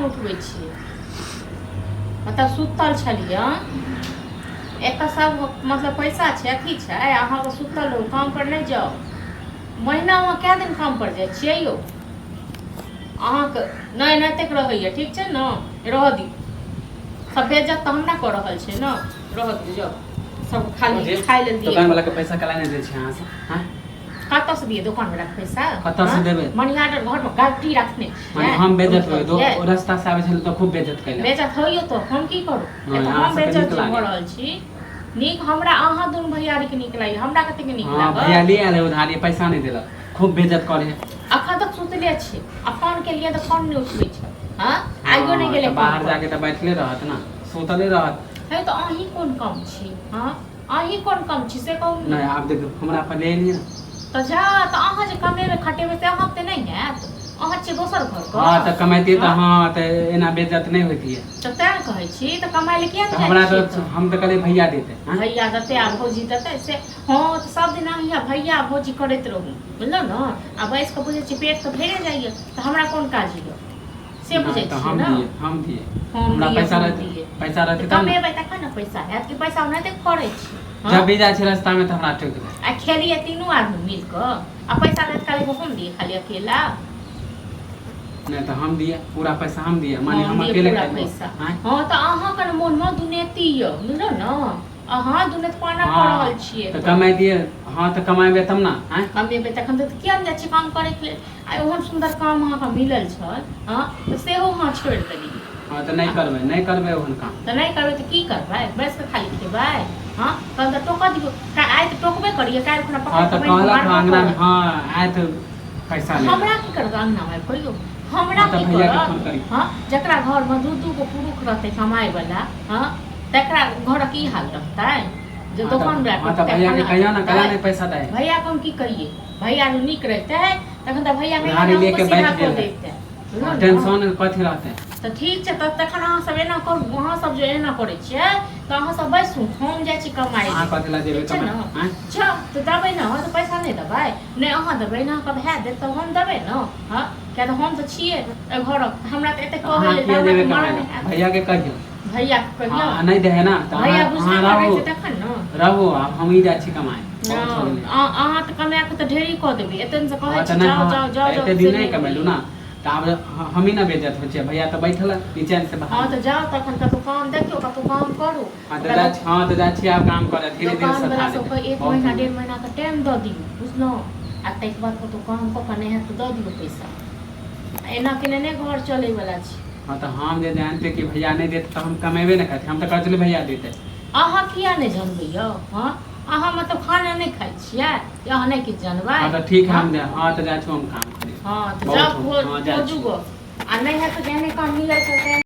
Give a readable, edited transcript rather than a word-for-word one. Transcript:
नहि उठबै छियै? मतलब सुतल छलियै, एतऽ सब मतलब पैसा छै, अथी छै, अहाँके सुतल रहू, काम पर नहि जाउ। महीनामे कए दिन काम पर जाइ छियै यौ? अहाँके नहि नहि एतेक रहैए, ठीक छै ने, रहऽ दियौ। सब बेज्जत तऽ हमरा कऽ रहल छै ने, रहऽ दियौ, जाउ। सब खाली खाइ लेल दियौ। दोकान वाला के पैसा कला नहि दै छै अहाँ सब? हाँ? कतऽ से दियै दोकान वाला के पैसा? कतऽ से देबै? मनी ऑर्डर घर में गाड़ी रखने छियै। माने हम बेज्जत होय दो रास्ता से आबै छल तऽ खूब बेज्जत कैलक। बेज्जत होइयो तऽ हम की करू? हँ, एतऽ अहाँ हम सबके बेज्जत नीक जे भऽ लागल। रहल छी, नीक हमरा अहाँ दुनू भैयारी के नीक लागल, हमरा कतेक नीक हँ, लागल। भैया ले आयल है उधारी, पैसा नहि देलक, खूब बेज्जत करे है। अखन तक सुतले छी आ फोन केलियै तऽ फोन नहि उठबै छै। हँ, आइयो नहि हँ, गेलै तऽ फोन बाहर पर। जाके तऽ बैठले रहत ने, सुतले रहत। हे, तऽ अहीं कोन कम छी? हँ, अहीं कोन कम छी से कहू ने। नहि, आब देखियौ, हमरा पर ले एलियै ने। तऽ जा तऽ अहाँ जे कमेबै खटेबै से अहाँ तऽ नहि हैत, अहाँ छियै दोसर घरके। हँ, तऽ कमैतियै तऽ हँ? हँ, तऽ एना बेज्जत नहि होइतियै। तऽ तें ने कहै छी, तऽ कमाइ लए किया तऽ नहि जाइ हमरा छियै? तऽ हम तऽ कहलियै भैया देतै, हँ? भैया देतै आ भौजी देतै से। हँ, तऽ सब दिन अहाँ भैया भौजी करैत रहू, बुझलहुँ ने? आ बैस कऽ बुझै छी पेट तऽ भरिए जाइए, तऽ हमरा कोन काज यऽ से नहि, बुझै तऽ छियै हम ने। दिए, हम दिए। हम हमरा दिए, पैसा हम रहतै, दिए। पैसा तऽ रहतै तब ने। कमेबै तखन ने पैसा हैत, कि पैसा ओनाहिते खरै छी? हँ? जब भी जाइ छै रास्तामे तऽ हमरा टोकि दै। आ खेलियै तीनू आदमी मिल कऽ आ पैसा रहत खाली हम दिए, खाली अकेला। नहि, तऽ हम दिए, पूरा पैसा हम दिए, माने हम हम दिए अकेले पूरा खेलबो। पैसा। आँय? हँ, तऽ अहाँके ने मोनमे दुनेती यऽ, बुझलहुँ ने? अहाँ दुनेतपाना कऽ रहल हँ, छियै। तऽ कमाइतियै। हँ, तऽ कमेबै तब ने, आँय? कमेबै तखन तऽ किया नहि जाइ छियै काम करैके लेल? आ ओहन सुन्दर काम अहाँके मिलल छल, हँ, तऽ सेहो अहाँ छोड़ि देलियै। हँ, तऽ नहि करबै, नहि करबै ओहन काम। तऽ नहि करबै तऽ की करबै? बैस कऽ खाली खेबै? हँ, तहन तऽ टोकऽ दियौ। आइ तऽ टोकबे करियै, काल्हि खुना हँ, पकड़ि तऽ कऽ बान्हि कऽ कहलक हँ मारबो अङ्गनामे। करत। हँ, आयत पैसा ले। हमरा की करत अङ्गनामे आबि कहियौ? हमरा हँ, तऽ की भैयाके फोन करत? करी। हँ, जकरा घरमे दू दू गो पुरुष रहतै कमाइवला, हँ, तकरा घरक की हाल रहतै? जे हँ, तऽ दोकान हँ, तऽ टोकतै, भैयाके फल्लाँ कहियौ ने, टोकतै। कला नहि पैसा दै। भैयाके हम की कहियै? भैया जे नीक रहितै तखन तऽ भैया उधारी कहिया लेके अहूँके सीधा बैठ कऽ गेल है। दैते, बुझलहुँ हँ, ने? टेंशन कथी रहतै? तऽ ठीक छै, तऽ तखन अहाँ सब एना करू, अहाँ सब जे एना करै छियै तऽ अहाँ सब बैसू, हम जाइ छी कमाइ अहाँ लए। कथी लए जेबै ठीक छै कमाइ? ने? आँय? जाउ तऽ देबै ने, तऽ पैसा नहि देबै? नहि अहाँ देबै ने, अहाँके भाय देत तऽ हम देबै ने। हँ, किया तऽ हम तऽ छियै एहि घरक, हमरा तऽ एते तऽ कहै अहाँ लेल किया हमरा जेबै तऽ कमाइ मारऽ लए? नहि हैत। भैयाके कहियौ। भैयाके कहियौ। हँ, नहि दै है ने तऽ भैया अहाँ बुझबे अहाँ करै रहू छै तखन ने। रहू, आब हमही जाइ छी कमाइ, बहुत हो हँ, गेलै। अहाँ तऽ कमाए कऽ तऽ ढेरी कऽ देबै, एते से कहै हँ, छी तऽ नहि, जाउ हँ, जाउ जाउ तऽ जाउ एते से दिन नहि नहि कमेलहुँ होइए। ने, तऽ आब हमही ने बेज्जत होइ छियै, भैया तऽ बैठल है निचैन से हँ, बाहर। तऽ जाउ तखन कतहु काम देखियौ, कतहु काम करू। हँ, तऽ ओकरा जाइ छी। हँ, तऽ जाइ छी आब काम करऽ, धीरे धीरे दोकान सधा वला देबै। सबके एक बहुत महीना हो डेढ़ गेलै। महीना के टाइम दऽ दियौ, बुझलहुँ? आ ताहिके बाद कतहु काम कऽ कऽ नहि हैत तऽ दऽ दियौ पैसा। आ एना केने नहि घर चलैवला छै। हँ, तऽ हम जे जानते कि भैया नहि देतै तऽ हम कमेबे नहि करतै। हम तऽ कहै छलियै भैया देतै। अहाँ किया नहि जनबै यौ? हँ, अहाँ मतलब खाना नहि खाइ छियै कि अहाँ नहि किछु जनबै? हँ, तऽ ठीक है। हँ। हम हँ, तऽ जाइ छी हम काम करे। हँ, तऽ बहुत जाउ। हो, हँ, जाइ खोजू छी। गो, आ नहि हैत तऽ जेहने काम मिलै छै तेहने।